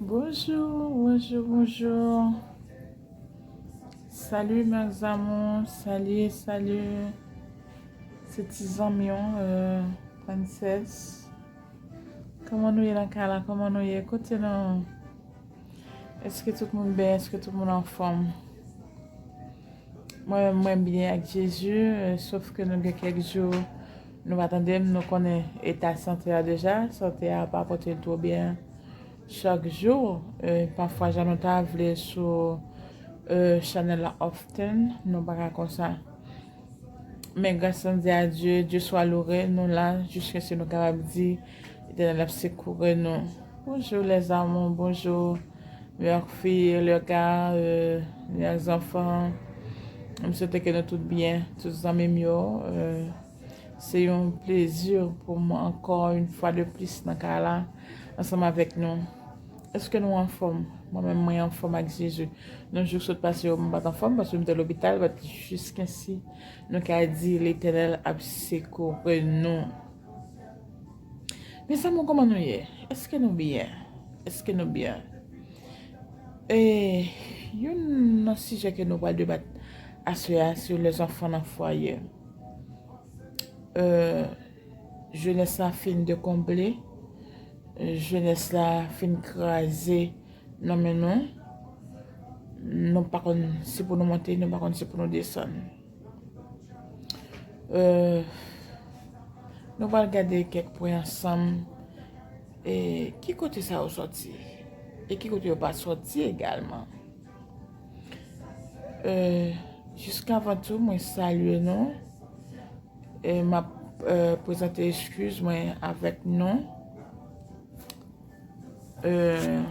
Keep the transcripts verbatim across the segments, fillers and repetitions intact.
Bonjou, bonjou, bonjou. Salut mes amours, salut, salut. Se ti zanmi w, euh, Princess. Kòman nou ye nan kay la? Kòman nou ye? Kote nou? Èske tout moun byen? Èske tout moun anfòm? Mwen menm, mwen byen ak Jezi, euh, sof ke nou gen kèk jou nou pa tande m, nou konnen eta sante a deja. Sante a pa pote l twò byen chak jou. Euh, pafwa, jan nou ta vle sou, euh, chanèl la often, nou pa ka konsa. Men gras randi a Dye, Dye swa loure, nou la, jiskaske nou kapab di, Letènèl ap sekoure nou. Bonjou les amours, bonjou. Mèsi, lè ka, euh, lè zanfan. M swete ke nou tout byen, tout zanmi m yo. Euh, se yon plezi pou mwen ankò yon fwa de plis nan kay la, ansanm avèk nou. Èske nou anfòm? Mwen menm, mwen anfòm ak Jezi. Nan jou k sot pase yo, mwen pa t anfòm paske m te lopital, but jiskensi nou ka di Letènèl ap sekoure nou. Mezanmi, kòman nou ye? Èske nou byen? Èske nou byen? E, youn nan sijè ke nou pral debat aswè a, se les enfants nan fwaye. Euh, jenès la fin dekonble, jenès la fin kraze nan men nou. Nou pa konn si pou nou monte, nou pa konn si pou nou desann. Euh, nou pral gade kèk pwen ansanm. E ki kote sa yo sòti? E ki kote yo pa sòti egalman? Euh, jiskavan tou, mwen salye nou. E m ap, euh, prezante eskiz mwen avèk nou. Euh,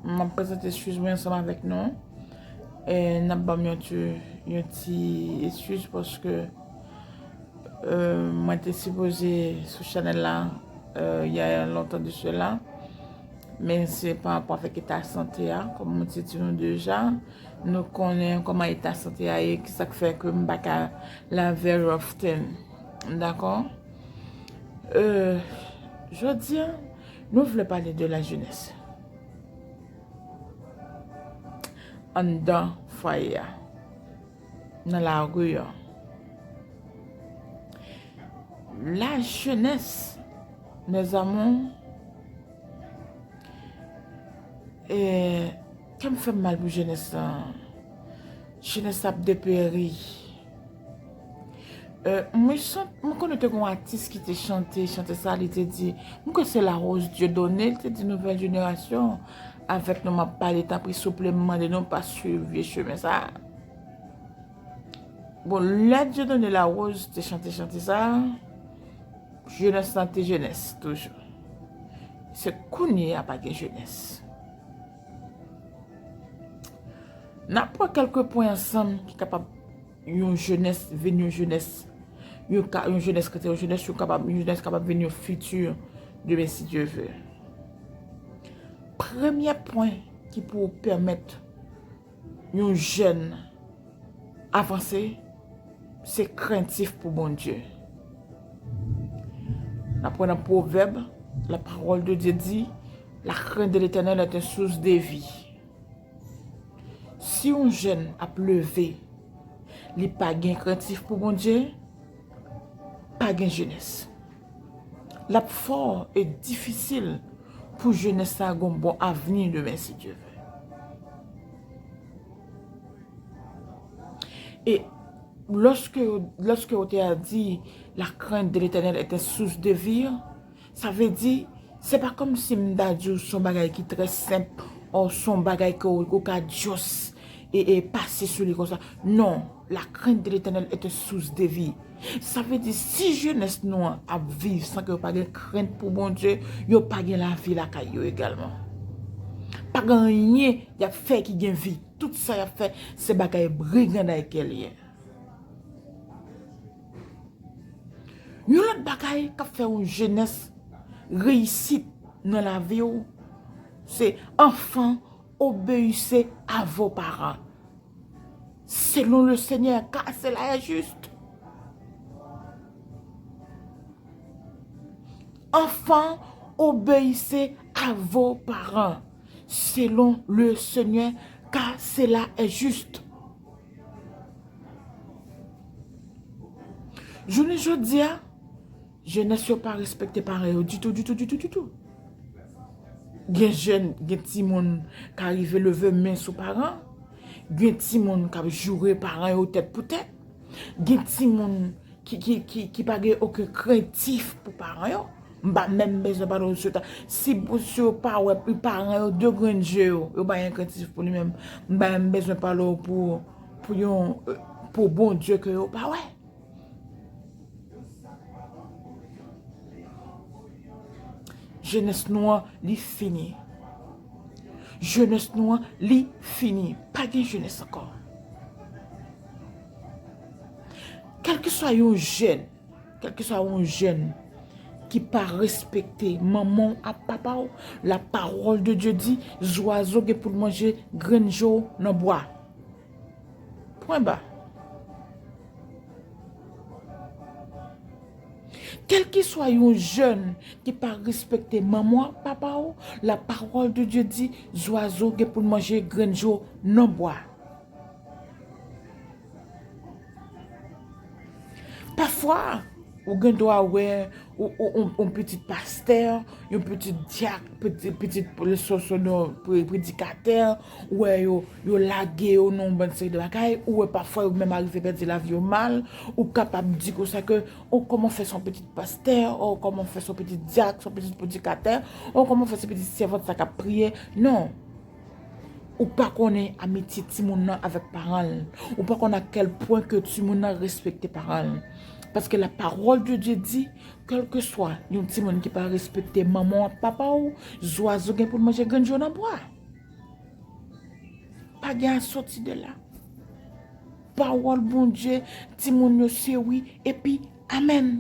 m ap prezante eskiz mwen ansanm avèk nou. E n ap ban m yon ti, yon ti eskiz paske, euh, mwen te sipoze sou chanèl la, euh, il y a longtemps de cela. Men se pa rapò avèk eta sante a, kòm mwen te di nou deja. Nou konnen kòman eta sante a ye, ki sa k fè ke m pa ka la very often. Dakò? Euh, jodi a, nou vle pale de la jeunesse. Anndan fwaye a, nan lari a. La jeunesse, mes amours, e, kè m fè m mal pou jenès la. Jenès la ap deperi. Euh, mwen sant, mwen konnen te gen yon atis ki te chante, chante sa, li te di, mwen kwè se Larose Dieudonné, li te di nouvèl jenerasyon, avèk nou m ap pale, tanpri souple m mande nou pa swiv vye chemen sa. Bon, lè Dieudonné Larose te chante chante sa, jenès lan te jenès toujou. Se kounye a pa gen jenès. N ap pran kèlke pwen ansanm ki kapab yon jenès vin yon jenès, yon ka, yon jenès ki te yon jenès, yon kapab, yon jenès kapab vin yon fiti demen si Dye vle. Premye pwen ki pou pèmèt yon jèn avanse, se krentif pou Bondye. N ap wè nan Pwovèb, la parole de Dieu dit, la crainte de l'Éternel est une source de vie. Si yon jèn ap leve, li pa gen krentif pou Bondye, pa gen jenès. L ap fò e difisil pou jenès sa gon bon avni demen, si Dye vle. E lòske, lòske yo te a di, la crainte de l'Éternel est une source de vie, sa vle di, se pa kòmsi m ta di w se yon bagay ki trè senp, o se yon bagay ke w, ou ka just e, e pase sou li konsa. Non, la crainte de l'Éternel est une source de vie. Sa vle di, si jenès nou an ap viv san ke yo pa gen krent pou Bondye, yo pa gen lavi lakay yo egalman. Pa gen anyen y ap fè ki gen vi. Tout sa y ap fè, se bagay briganday ke l ye. Yon lòt bagay k ap fè yon jenès reyisit nan lavi w, se enfants, obéissez à vos parents, selon le Seigneur, car cela est juste. Enfants, obéissez à vos parents, selon le Seigneur, car cela est juste. Jounen jodi a, jenès yo pa respekte paran yo ditou, ditou, ditou, ditou. Gen jèn, gen timoun k rive leve men sou paran. Gen timoun k ap joure paran yo tèt pou tèt. Gen timoun ki, ki, ki, ki pa gen okenn krentif pou paran yo. M pa menm bezwen pale w sou ta. Si, si yo pa wè, paran yo, de grenn je yo, yo pa gen krentif pou li menm. M pa menm bezwen pale w pou, pou yon, euh, pou Bondye ke yo pa wè. Jenès nou an, li fini. Jenès nou an, li fini. Pa gen jenès ankò. Kèlkeswa yon jèn, kèlkeswa yon jèn ki pa respekte manman w ak papa w, la parole de Dieu dit, zwazo gen pou l manje grenn je w nan bwa. Pwen ba. Kèlkeswa yon jèn ki pa respekte manman w ak papa w, la parole de Dieu dit, zwazo gen pou l manje grenn je w nan bwa. Pafwa, ou gen dwa wè, ou, ou, ou, yon pitit pastè, yon pitit dyak, pitit, pitit sosono, pre-, predikatè, ou wè yo, yo lage yo nan yon bann seri de bagay, ou wè pafwa yo menm arive pèdi lavi yo mal, ou kapab di konsa ke, o, kòman fè se yon pitit pastè, o, kòman fè se yon pitit dyak, se yon pitit predikatè, o, kòman fè se pitit sèvant sa k ap priye. Non. Ou pa konnen amitye timoun nan avèk paran l. Ou pa konn a kèl pwen ke timoun nan respekte paran l. Paske la parole de Dieu dit, kèlkeswa yon timoun ki pa respekte manman w ak papa w, zwazo gen pou l manje grenn je w nan bwa. Pa gen a soti de la. Pawòl Bondye, timoun yo se wi epi amèn.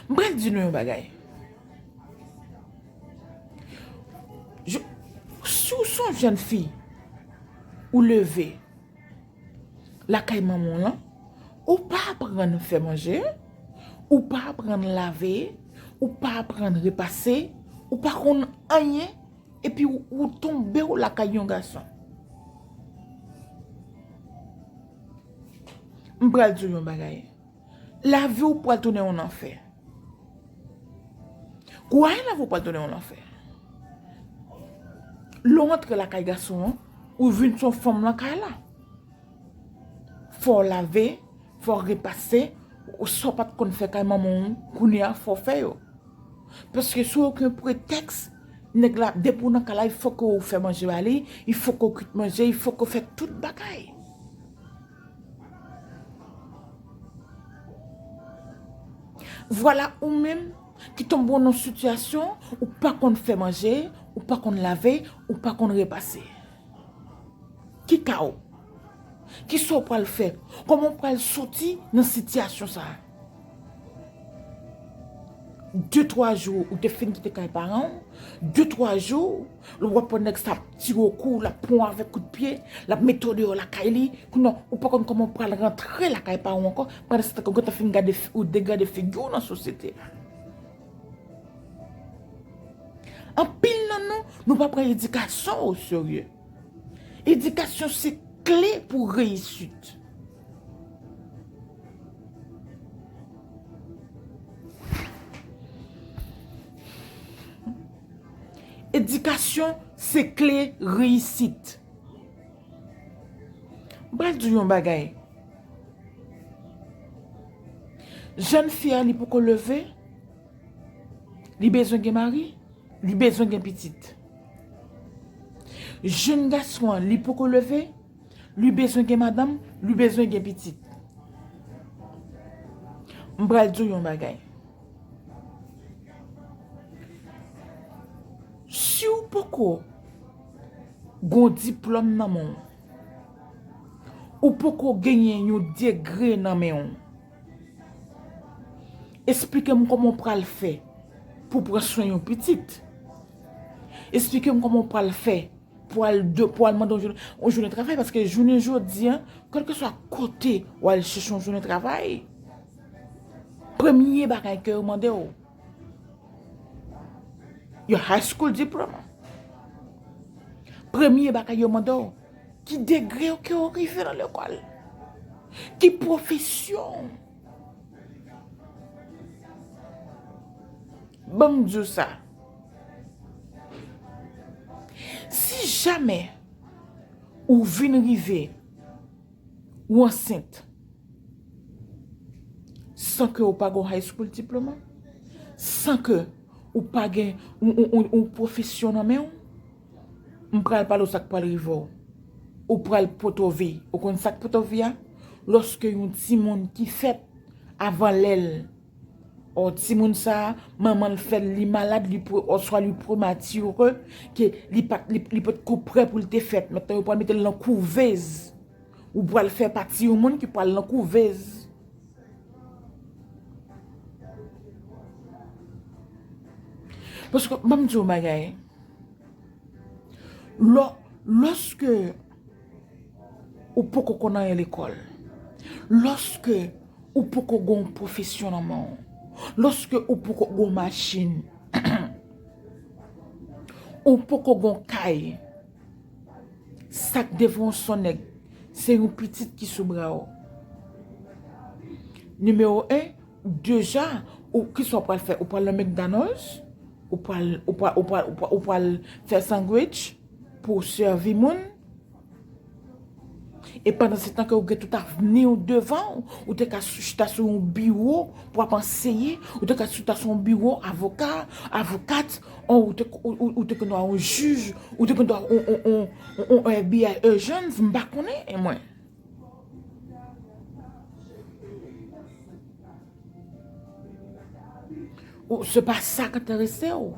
M pral di nou yon bagay. Je, si w se yon jèn fi, ou leve lakay manman w lan, ou pa aprann fè manje, ou pa aprann lave, ou pa aprann repase, ou pa konn anyen, epi ou, ou tonbe w lakay yon gason. M pral di w yon bagay. Lavi w pral tounen yon lanfè. Kou a lavi w pral tounen yon lanfè. Lè w antre lakay gason an, ou vin se yon fanm lakay la. Fò w lave, fò w repase, ou sa w pa t konn fè kay manman w, kounye a fò w fè yo. Paske sou okenn pretèks, nèg la, depi w nan kay la, il faut que ou fè manje ba li, il faut que ou kwit manje, il faut que ou fè tout bagay. Vwala ou menm ki tonbe nan sitiyasyon, ou pa konn fè manje, ou pa konn lave, ou pa konn repase. Ki ka w? Kisa w pral fè? Kòman w pral soti nan sitiyasyon sa a? De, twa jou, ou te fin kite kay paran w. De, twa jou, w ap wè nèg sa ap tire w kou, l ap pran w avèk kout pye, l ap mete w deyò lakay li. Kounye a, ou pa konn kòman w pral rantre lakay paran w ankò, pandan se tan ke w gentan fin gade fi-, ou degade figi w nan sosyete a. Anpil nan nou, nou pa pran edikasyon o serye. Edikasyon se kle pou reyisit. Edikasyon se kle reyisit. M pral di w yon bagay. Jèn fi a, li poko leve, li bezwen gen mari, li bezwen gen pitit. Jèn gason an, li poko leve, li bezwen gen madanm, li bezwen gen pitit. M pral di w yon bagay. Si w poko gon diplòm nan men w, ou poko genyen yon degre nan men w, esplike m kòman w pral fè pou w pran swen yon pitit. Esplike m kòman w pral fè pou al, de, pou al mande yon jounen, yon jounen travay, paske jounen jodi a, kèlkeswa kote w al chèche yon jounen travay, premye bagay ke yo mande w, your high school diploma. Premye bagay yo mande w, ki degre ke w rive nan lekòl? Ki pwofesyon? Ban m di w sa. Si jamè ou vin rive, ou ansent, san ke ou pa gen high school diploma, san ke ou pa gen yon, yon, yon, yon pwofesyon nan men w, m pral pale w sa k pral rive w. Ou pral potovi. Ou konn sa k potovi a? Lòske yon timoun ki fèt avan lè l, o timoun sa a, manman l fè l, li malad, li pre, oswa li prematire, ke li pa, li, li potko prè pou l te fèt. Mentnan, yo pral mete l nan kouvez. Ou pral fè pati yon moun ki pral nan kouvez. Paske, ban m di w yon bagay. Lò, lòske ou poko konn anyen lekòl, lòske ou poko gen yon pwofesyon nan men w, lòske ou poko gen yon machin, ou poko gen yon kay, sa k devan w se yon nèg, se yon pitit ki sou bra w. Nimewo en, deja, ou, kisa w pral fè? Ou pral nan McDonald's? Ou pral, ou pral, ou pral, ou pral, ou pral fè sandwich pou w sèvi moun? E pandan se tan ke ou gen tout avni w devan w, ou te ka sou, chita sou yon biwo pou w ap anseye, ou te ka chita sou yon biwo avoka, avokat, ou, ou te, ou, ou, ou te konn yon jij, ou te konn yon, yon, yon, yon, yon F B I agent, m pa konnen, mwen. Ou, se pa sa k enterese w.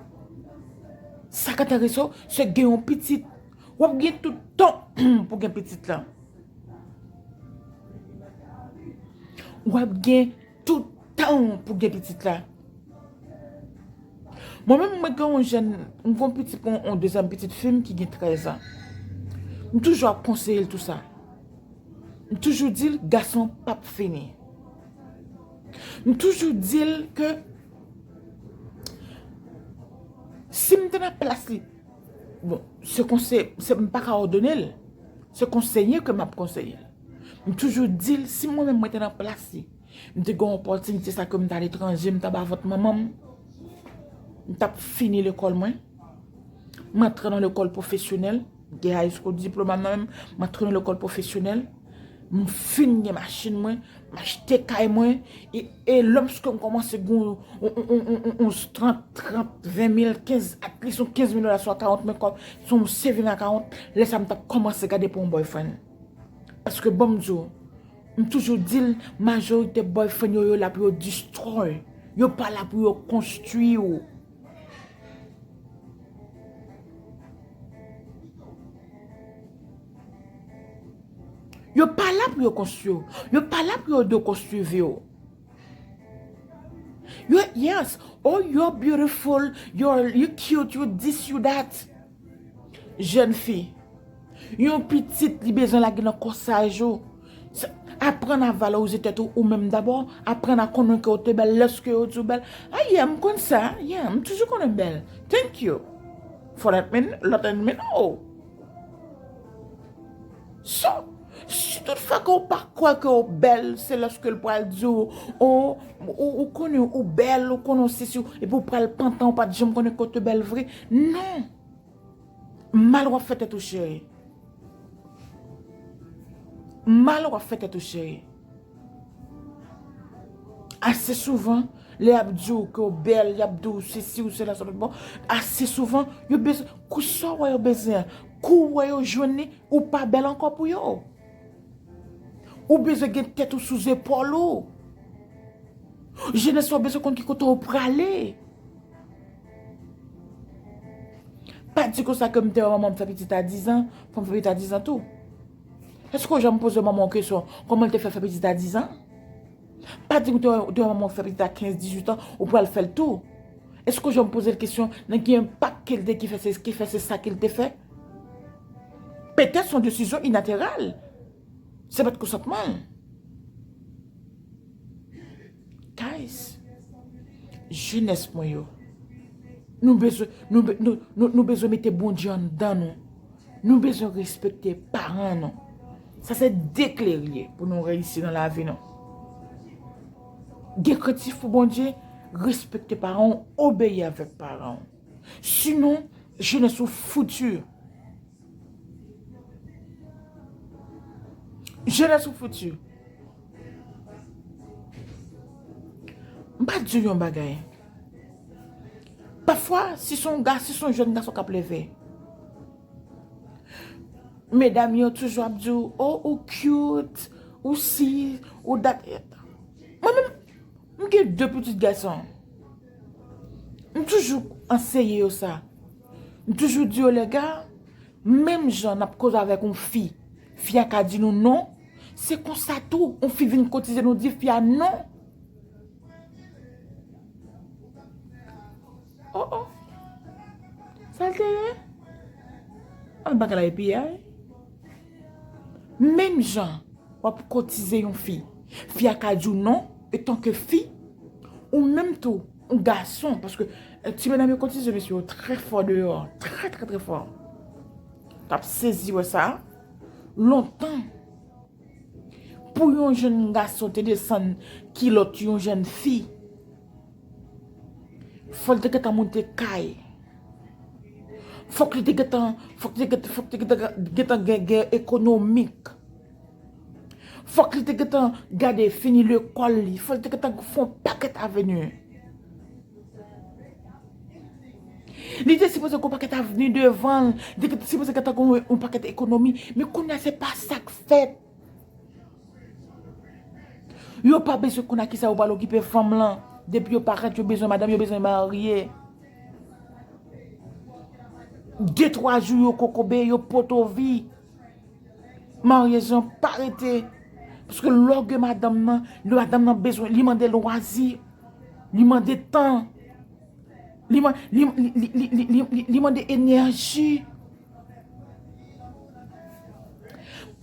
Sa k enterese w, se gen yon pitit. W ap gen tout tan pou gen pitit la. W ap gen tout tan pou gen pitit la. Mwen menm, mwen gen yon jèn, mwen gen yon pitit, yon, yon dezyèm pitit fi m ki gen trèz an. M toujou ap konseye l tou sa. M toujou di l, gason p ap fini. M toujou di l ke si m te nan plas li, bon, se konse, se, m pa ka òdone l. Se konseye ke m ap konseye l. M toujou di l, si mwen menm mwen te nan plas li, m te gen yon opòtinite sa ke m t aletranje, m t anba vant manman m, m t ap fini lekòl mwen. M antre nan lekòl pwofesyonèl, m gen high school diploma m nan men m, m antre nan lekòl pwofesyonèl, m fin gen machin mwen, m achte kay mwen, e, e lòske m kòmanse gen yon, yon, yon, yon, yon, yon trant, trant, ven mil, kenz, at least yon kenz mil dola, swa karant mil kòb, se yon saving account, lè sa m t ap kòmanse gade pou yon boyfriend. Paske ban m di w, m toujou di l, majorite boyfriend yo, yo la pou yo destroy. Yo pa la pou yo konstwi w. Yo pa la pou yo konstwi w. Yo pa la pou yo dekonstwi vi w. Yo, yes. Oh, you're beautiful. You're, you cute. You this, you that. Jèn fi, yon pitit li bezwen lage nan kòsaj ou. Se, aprann a valorize tèt ou, ou menm dabò. Aprann a konnen ke w te bèl lèske yo di w bèl. Ah, yeah, m konn sa. Yeah, m toujou konnen m bèl. Thank you for let me, letting me know. So, si tout fwa ke w pa kwè ke w bèl, se lèske l pral di w, oh, ou, ou konnen ou bèl, ou konnen w sesi, epi w pral pantan, ou pa t janm konnen ke w te bèl vre. Non. Mal w ap fè tèt ou, cheri. Mal w ap fè tèt ou, cheri. Ase souvan, lè y ap di w ke w bèl, y ap di w sesi ou sela, sa pa t bon. Ase souvan, yo bezwen, kou sa w wè yo bezwen, kou w wè yo jwenn li, ou pa bèl ankò pou yo. Ou bezwen gen tèt ou sou zepòl ou. Jenès ou bezwen konn ki kote ou prale. Pa di konsa ke m te wè manman m fè pitit a diz an, fò m fè pitit a diz an tou. Èske w janm poze manman w kesyon, kòman l te fè fè pitit a diz an? Pa di w te wè, te wè manman w fè pitit a kenz, dizuit an, ou pral fè l tou. Èske w janm poze l kesyon, nan ki enpak ke l te, ki fè se, ki fè se sa ke l te fè? Petèt se yon desizyon inatèral. Se pa t konsantman l. Guys, jenès mwen yo, nou bezwen, nou, be- nou, nou, nou bezwen mete Bondye anndan nou. Nou bezwen respekte paran nou. Sa se de kle l ye pou nou reyisi nan lavi nou. Gen krentif pou Bondye, respekte paran w, obeyi avèk paran w. Sinon, jenès ou fouti. Jenès ou fouti. M pa di w yon bagay. Pafwa, si se yon ga, si se yon jèn gason k ap leve, medam yo toujou ap di w, "Oh, ou cute, ou si, ou dat." Mwen menm, m gen de pitit gason. M toujou anseye yo sa. M toujou di yo, "Lèga, menm jan n ap koze avèk yon fi, fi a ka di nou non, se konsa tou, yon fi vin kotize nou di fi a non." Oh, oh. Sa l te ye? Al bagay la epi ay. Menm jan w ap kotize yon fi, fi a ka di w non, etanke fi, ou menm tou, yon gason, paske, eh, ti medam yo kotize mesye yo trè fò deyò, trè, trè, trè fò. T ap sezi wè sa. Lontan, pou yon jèn gason te desann kilòt yon jèn fi, fò l te gentan moute kay. Fòk li te gentan, fòk li te gentan, fòk li te gentan, gentan gen, gen ekonomik. Fòk li te gentan gade fini lekòl li. Fòk li te gentan fè yon pakèt avni. Li te sipoze gen yon pakèt avni devan l. Li te sipoze gentan gen yon, yon pakèt ekonomi. Men kounye a, se pa sa k fèt. Yo pa bezwen konn a kisa yo pral okipe fanm lan. Depi yo parèt, yo bezwen madanm, yo bezwen marye. De, twa jou, yo kokobe, yo potovi. Maryaj lan pa rete. Paske lè w gen madanm nan, lè madanm nan bezwen, li mande lwazi, li mande tan, li, man- li, li, li, li, li, li, li, li mande enèji.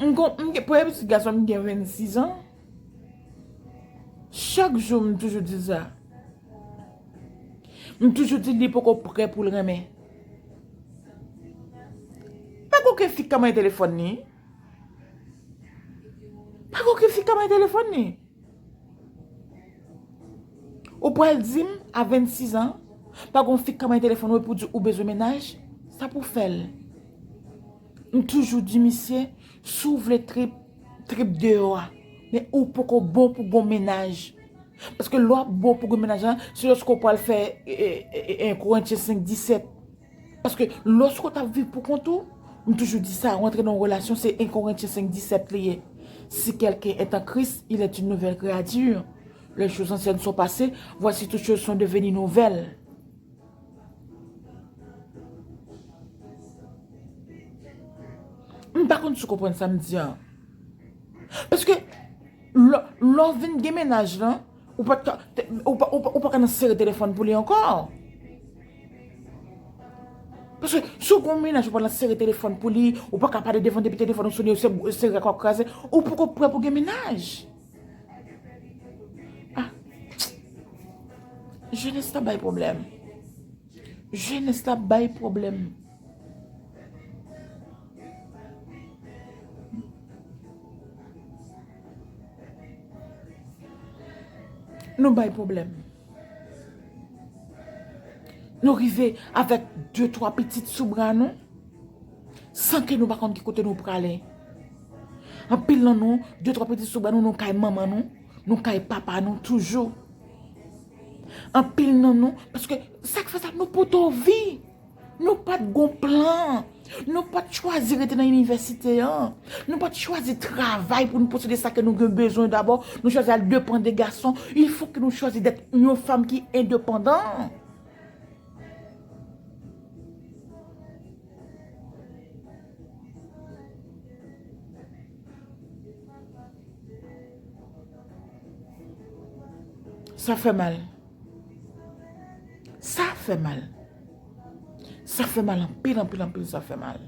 M gon, m gen, premye pitit gason m gen vennsis an. Chak jou m toujou di sa. M toujou di li poko prè pou l renmen. Pa gen okenn fi k ka manyen telefòn li. Pa gen okenn fi k ka manyen telefòn li. Ou pral di m, a vennsis an, pa gen yon fi k ka manyen telefòn ou epi w di ou bezwen mennaj, sa pou fè l. M toujou di misye, si w vle trip, trip deyò a. Men ou poko bon pou gon mennaj. Paske lè w ap bon pou gon mennaj lan, se lòske w pral fè, e, e, e, e, en Korentyen senk disèt. Paske lòske w t ap viv pou kont ou, m toujou di sa, rantre nan yon relasyon, se en Korentyen senk disèt li ye. Si quelqu'un est en Christ, il est une nouvelle créature. Les choses anciennes sont passées, voici toutes choses sont devenues nouvelles. M pa konn si w konprann sa m di an. Paske lè, lè w vin gen mennaj lan, ou pa t ka, ou pa, ou pa, ou pa ka nan sere telefòn pou li ankò. Paske si w gen yon mennaj, ou pa nan sere telefòn pou li, ou pa ka pale devan depi telefòn ou sone, se, se rèk w ap kraze, ou poko prè pou gen mennaj. Ah. Jenès la bay pwoblèm. Jenès la bay pwoblèm. Nou bay pwoblèm. Nou rive avèk de, twa pitit sou bra nou, san ke nou pa konn ki kote nou prale. Anpil nan nou, de, twa pitit sou bra nou, nou kay manman nou, nou kay papa nou toujou. Anpil nan nou, paske sa k fè sa, nou potovi. Nou pa t gon plan. Nou pa t chwazi rete nan inivèsite an. Nou pa t chwazi travay pou nou posede sa ke nou gen bezwen dabò. Nou chwazi al depann de gason. Il faut que nou chwazi d'être yon fanm ki endepandan. Sa fè mal. Sa fè mal. Sa fè mal anpil, anpil, anpil, sa fè mal.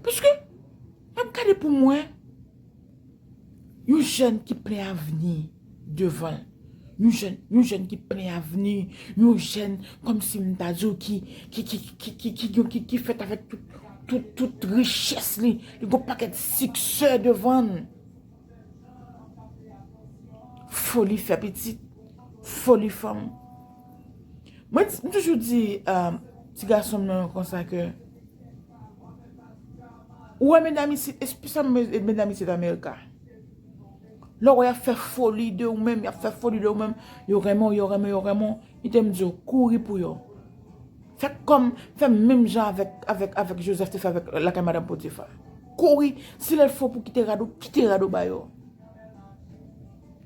Paske, m ap gade pou m wè yon jèn ki plen avni devan l. Yon jèn, yon jèn ki plen avni, yon jèn kòmsi m ta di w ki, ki, ki, ki, ki, ki, ki, ki, ki fèt avèk tout, tout, tout richès li. Li gon pakèt siksè devan l. Foli fè pitit, foli fanm. Mwen, m toujou di, euh, ti gason m nan konsa ke, ou wè medam isit, espesyalman medam isit Amerika. Lè w wè y ap fè foli de ou menm, y ap fè foli de ou menm, yo renmen w, yo renmen w, yo renmen w, kite m di w, kouri pou yo. Fè kòm, fè menm jan avèk, avèk, avèk Jozèf te fè avèk lakay madanm Potifa. Kouri, si lè l fò pou kite rad ou, kite rad ou ba yo.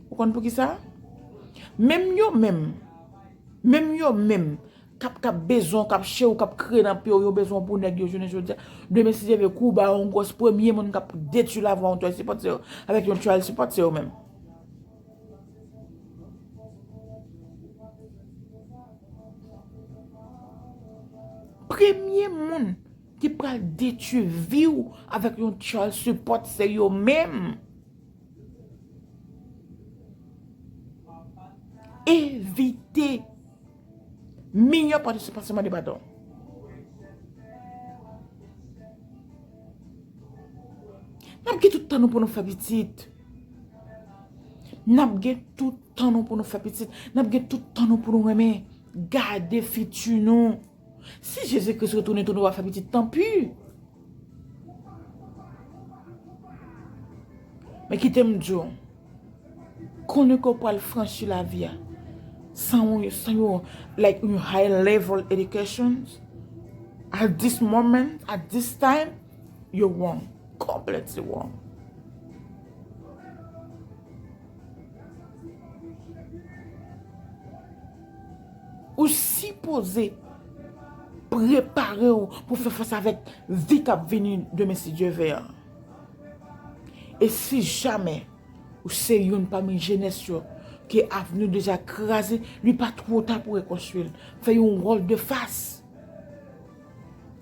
Ou konn poukisa? Menm yo menm, menm yo menm, k ap, k ap bezwen w, k ap cheri w, k ap kriye nan pye w, yo bezwen w pou nèg yo jounen jodi a. Demen, si Dye vle, kou w ba yon gwòs, premye moun k ap detwi lavi w, yon child support se yo, avèk yon child support se yo menm. Premye moun ki pral detwi vi w avèk yon child support se yo menm. Evite. Miyò pati se pase mande padon. N ap gen tout tan nou pou nou fè pitit. N ap gen tout tan nou pou nou fè pitit. N ap gen tout tan nou pou nou renmen. Gade fiti nou. Si Jezi Kris retounen tou, nou va fè pitit, tanpi. Men kite m di w, konnen ke w pral franchi lavi a san yon, san yon, like, yon high level education, at this moment, at this time, you're wrong. Completely wrong. Ou sipoze prepare w pou fè fas avèk vi k ap vini demen, si Dye vle. E si jamè ou se youn pami jenès yo ke avni w deja kraze, li pa twò ta pou rekonstwi l. Fè yon wòl de fas.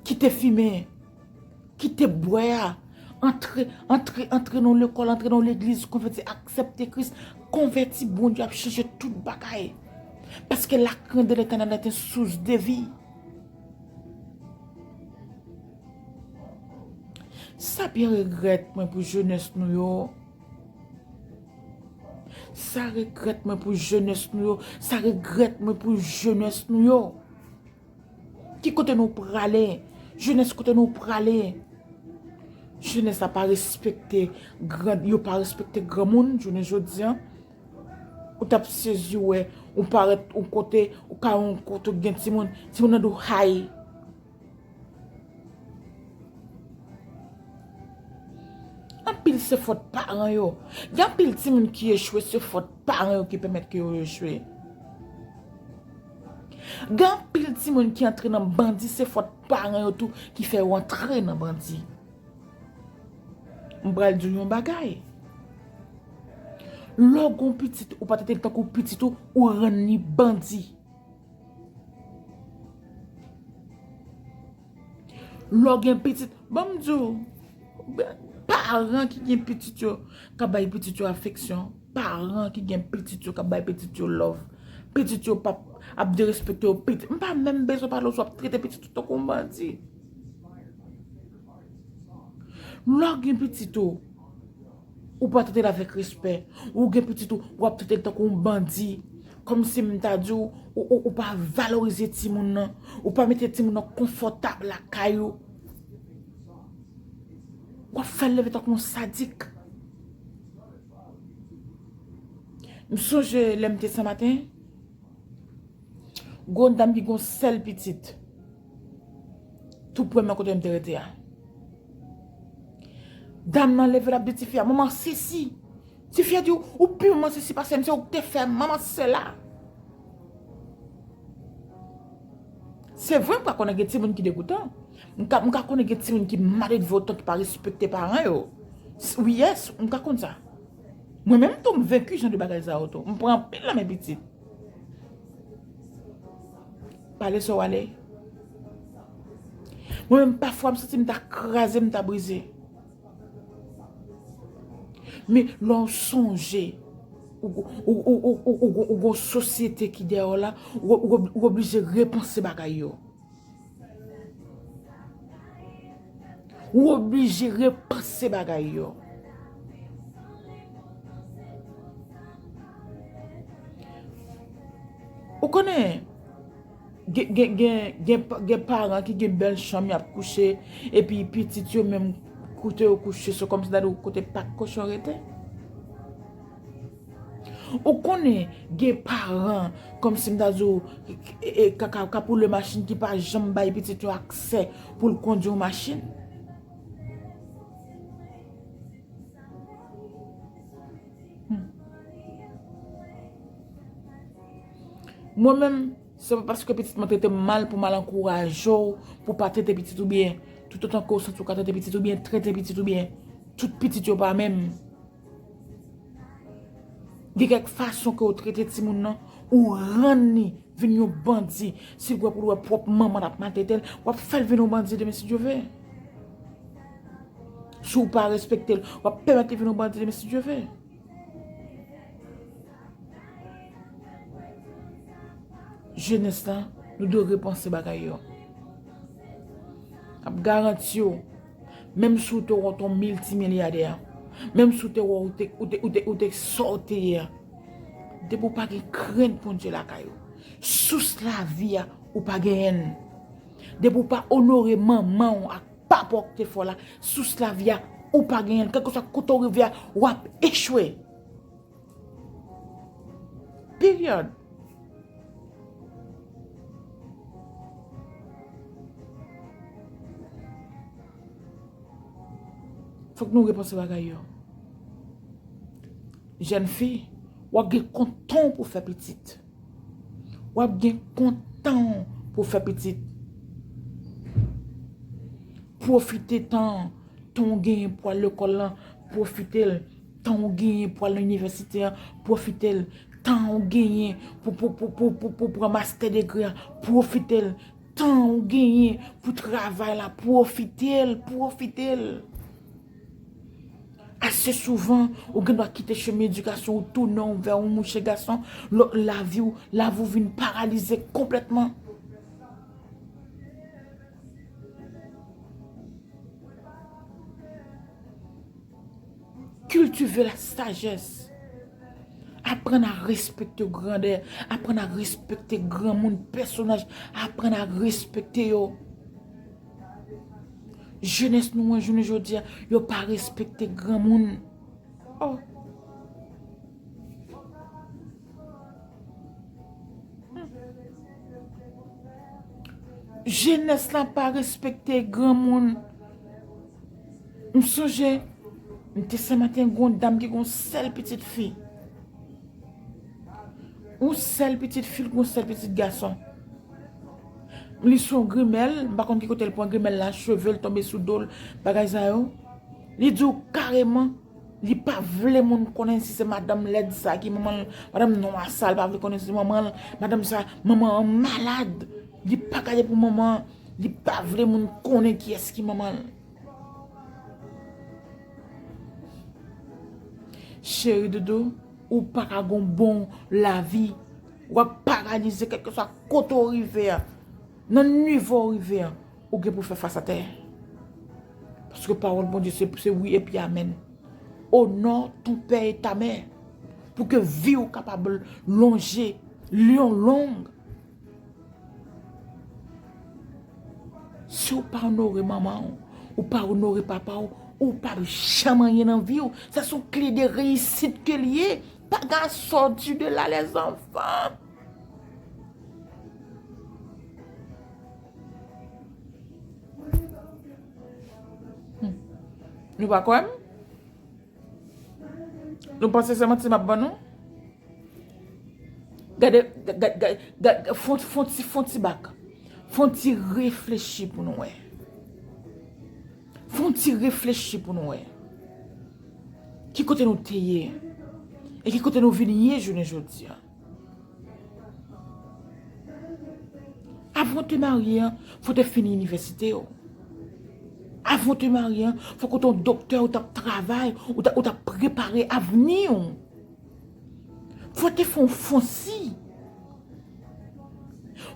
Kite fimen. Kite bwè a. Antre, antre, antre nan lekòl, antre nan legliz, konvèti, aksepte Kris. Konvèti, Bondye ap chanje tout bagay. Paske la crainte de l'Éternel est une source de vie. Sa byen regrèt mwen pou jenès nou yo. Sa regrèt mwen pou jenès nou yo. Sa regrèt mwen pou jenès nou yo. Ki kote nou prale? Jenès, kote nou prale? Jenès la pa respekte gran, yo pa respekte granmoun, jounen jodi a. Ou t ap sezi wè, ou parèt yon kote, ou ka yon kote ou gen timoun, timoun nan di w hay. Anpil se fòt paran yo. Gen anpil timoun ki echwe, se fòt paran yo ki pèmèt ke yo echwe. Gen anpil timoun ki antre nan bandi, se fòt paran yo tou ki fè yo antre nan bandi. M pral di w yon bagay. Lè w gon pitit, ou pa trete l tankou pitit ou, ou rann li bandi. Lè w gen pitit, ban m di w, paran ki gen pitit yo ka bay pitit yo afeksyon, paran ki gen pitit yo ka bay pitit yo love, pitit yo p ap, ap derespekte yo, pitit, m pa menm bezwen pale w si w ap trete pitit ou tankou yon bandi. Lè w gen pitit ou, ou pa trete l avèk respè. Ou gen pitit ou, w ap trete l tankou yon bandi. Kòmsi m ta di w, ou, ou, ou pa valorize timoun nan. Ou pa mete timoun nan konfòtab lakay ou. W ap fè l leve tankou yon sadik. M sonje lè m te Senmaten, gon dam ki gon sèl pitit. Tou premye kote m te rete a. Dam nan leve, l ap di tifi a, "Manman sesi." Tifi a di, "Ou pi manman sesi pase m, se ou k te fè m, manman sela." Se vre, m ka konnen gen timoun ki degoutan. M ka, m ka konnen gen timoun ki maledve otan, ki pa respekte paran yo. S-, wi, yes, m ka konn sa. Mwen menm tou, m venki jan de bagay sa yo tou. M pran anpil nan men pitit. Pale sa w ale. Mwen menm, pafwa, m santi m ta kraze, m ta brize. Men lè w sonje, ou, ou, ou gon sosyete ki dèyè w la, ou, ou, ou oblije repanse bagay yo. Ou oblije repanse bagay yo. Ou konnen, gen, gen, gen, gen, gen paran ki gen bèl chanm y ap kouche, epi pitit yo menm kote yo kouche, se kòmsi ta di w kote pak kochon rete. Ou konnen gen paran, kòmsi m ta di w, e, e, ka, ka, ka poule machin ki pa janm bay pitit yo aksè pou l kondwi yon machin. Hmm. Mwen menm, se pa paske pitit mwen trete m mal pou m al ankouraje w pou w pa trete pitit ou byen. Toutotan ke w santi w ka trete pitit ou byen, trete pitit ou byen. Tout pitit yo pa menm. Gen kèk fason ke w trete timoun nan, ou rann li vin yon bandi. Si l wè pou l wè pwòp manman l ap maltrete l, w ap fè l vin yon bandi demen si Dye vle. Si w pa respekte l, w ap pèmèt li vin yon bandi demen si Dye vle. Jenès la, nou dwe repanse bagay yo. M ap garanti w, menm si w te wè w te yon miltimilyadè, menm si w te wè w te, ou te, ou te, ou te sa w te ye a, depi w pa gen krent Bondye lakay ou, sous lavi a, ou pa genyen l. Depi w pa onore manman w ak papa w ki te fè w la, sous lavi a, ou pa genyen l. Kèlkeswa kote w rive a, w ap echwe. Period. Fòk nou repanse bagay yo. Jèn fi, w ap gen kont tan w pou fè pitit. W ap gen kont tan w pou fè pitit. Pwofite tan, tan w genyen pou al lekòl lan, pwofite l. Tan w genyen pou al nan inivèsite an, pwofite l. Tan w genyen pou, pou, pou, pou, pou, pou pran master degree an, pwofite l. Tan w genyen pou travay la, pwofite l, pwofite l. Ase souvan, ou gen dwa kite chemen edikasyon ou tounen w vè yon mouche gason, lò, lavi w, lavi w vin paralize konplètman. Cultivez la sagesse. Aprann a respekte grandè. Aprann a respekte granmoun, pèsonaj. Aprann a respekte yo. Jenès nou an, jounen jodi a, yo pa respekte granmoun. Oh. Jenès la pa respekte granmoun. M sonje, m te Senmaten, gon dam ki gon sèl pitit fi. Yon sèl pitit fi, gon sèl pitit gason. Li se yon grimèl, m pa konn ki kote l pran grimèl la, cheve l tonbe sou do l, bagay sa yo. Li di w kareman, li pa vle moun konnen si se madanm lèd sa ki manman l, madanm nwa sa, li pa vle konnen si se manman l, madanm sa, manman an malad. Li pa gade pou manman an, li pa vle moun konnen kiyès ki manman l. Cheri doudou, ou pa ka gon bon lavi. W ap paralize kèlkeswa kote w rive a. Nan nivo w rive a, ou gen pou fè fas a tè. Paske pawòl Bondye se, se wi epi amèn. Onore ton pè e ta mè. Pou ke vi w kapab lonje, lyon long. Si w pa onore manman w, ou pa onore papa w, ou p ap janm anyen nan vi w. Sa se yon kle de reyisit ke l ye. Bagay sòti de la, lèzanfan. Hmm. Nou pa kwè m? Nou panse se manti m ap ban nou? Gade, gade, gade, gade, fon, fon ti, fon ti bak. Fon ti reflechi pou nou wè. Fon ti reflechi pou nou wè. Ki kote nou te ye? E ki kote nou vin ye jounen jodi a? Avan w te marye an, fò w te fini inivèsite w. Avan w te marye an, fòk ou te yon doktè, ou t ap travay, ou t ap, ou t ap prepare avni w. Fò w te fè yon fonsi.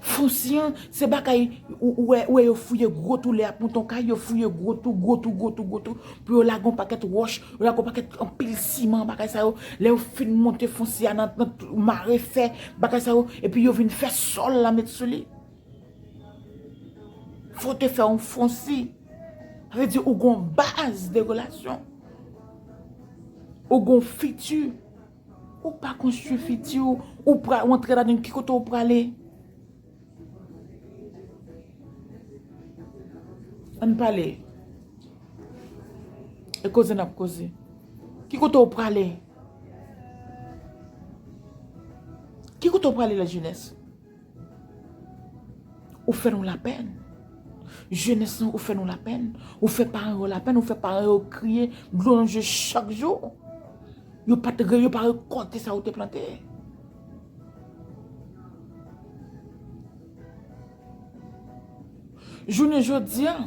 Fonsi an, se bagay ou, ou wè, ou wè yo fouye gwo twou lè y ap monte yon kay, yo fouye gwo twou, gwo twou, gwo twou, gwo twou, pou yo lage yon pakèt wòch, yo lage yon pakèt anpil siman, bagay sa yo. Lè yo fin monte fonsi a nan, nan mare fè, bagay sa yo, epi yo vin fè sòl la met sou li. Fò w te fè yon fonsi. Sa vle di ou gon baz de relasyon. Ou gon fiti. Ou pa konstwi fiti w, ou pra, ou antre ladan ki kote ou prale? Ann pale. E koze n ap koze. Ki kote ou prale? Ki kote ou prale la jenès? Ou fè nou lapèn. Jenès lan, ou fè nou lapèn. Ou fè paran yo lapèn, ou fè paran yo kriye, dlo nan je chak jou. Yo pa t re, yo pa rekòlte sa ou te plante. Jounen jodi a,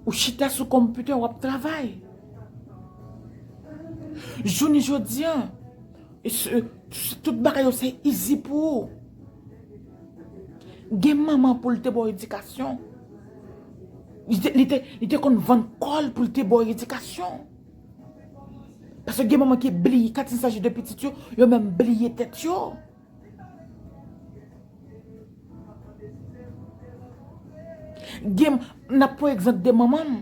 ou chita sou konpitè, w ap travay. Jounen jodi a, e se, se tout bagay yo se easy pou ou. Gen manman pou l te ba w edikasyon. Li te, li te, li te konn vann kò l pou l te ba w edikasyon. Paske gen manman ki bliye, quand il s'agit de pitit yo, yo menm bliye tèt yo. Gen, n ap pran egzanp de manman m.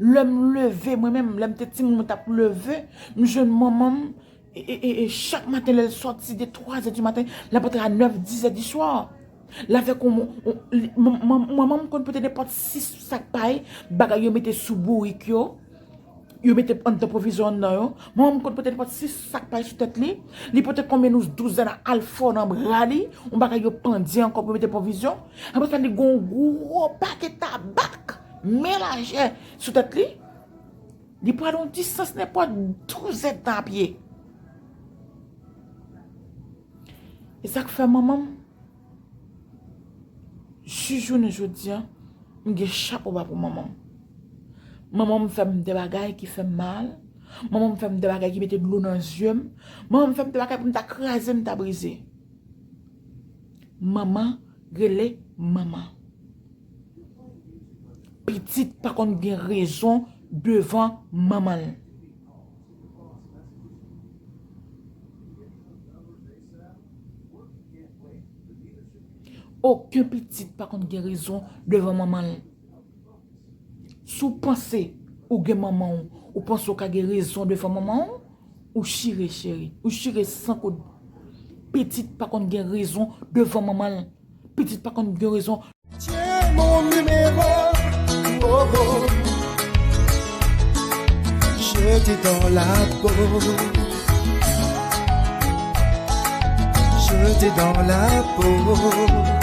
Lè m leve, mwen menm, lè m te timoun, mwen t ap leve, m jwenn manman m, e, e, e, e chak maten, lè l sòti de twa zè di maten, l ap antre a nèf, dis zè di swa. L avèk yon, yon, li, man-, man-, manman m konn pote nenpòt sis sak pay, bagay yo mete sou bourik yo. Yo mete anndan pwovizyon anndan yo. Manman m konn pote nenpòt sis sak pay sou tèt li. Li pote konbyen nou douzèn a alfò nan bra li. Yon bagay yo pandye ankò pou mete pwovizyon. Apre sa, li gon gwo pakèt tabak men lajè sou tèt li. Li pral yon distans nenpòt douzèdtan a pye. E sa k fè manman m, jis jounen jodi a, m gen chapo ba pou manman m. Manman m fè m de bagay ki fè m mal. Manman m fè m de bagay ki mete dlo nan zye m. Manman m fè m de bagay pou m ta kraze, m ta brize. Manman rele manman. Pitit pa konn gen rezon devan manman l. Okenn pitit pa konn gen rezon devan manman l. Si w panse ou gen manman w, ou panse w ka gen rezon devan manman w, ou chire, cheri. Ou chire san koud. Pitit pa konn gen rezon devan manman l. Pitit pa konn gen rezon. Tiens mon numéro, oh, oh. Je t'ai dans la peau. Je t'ai dans la peau.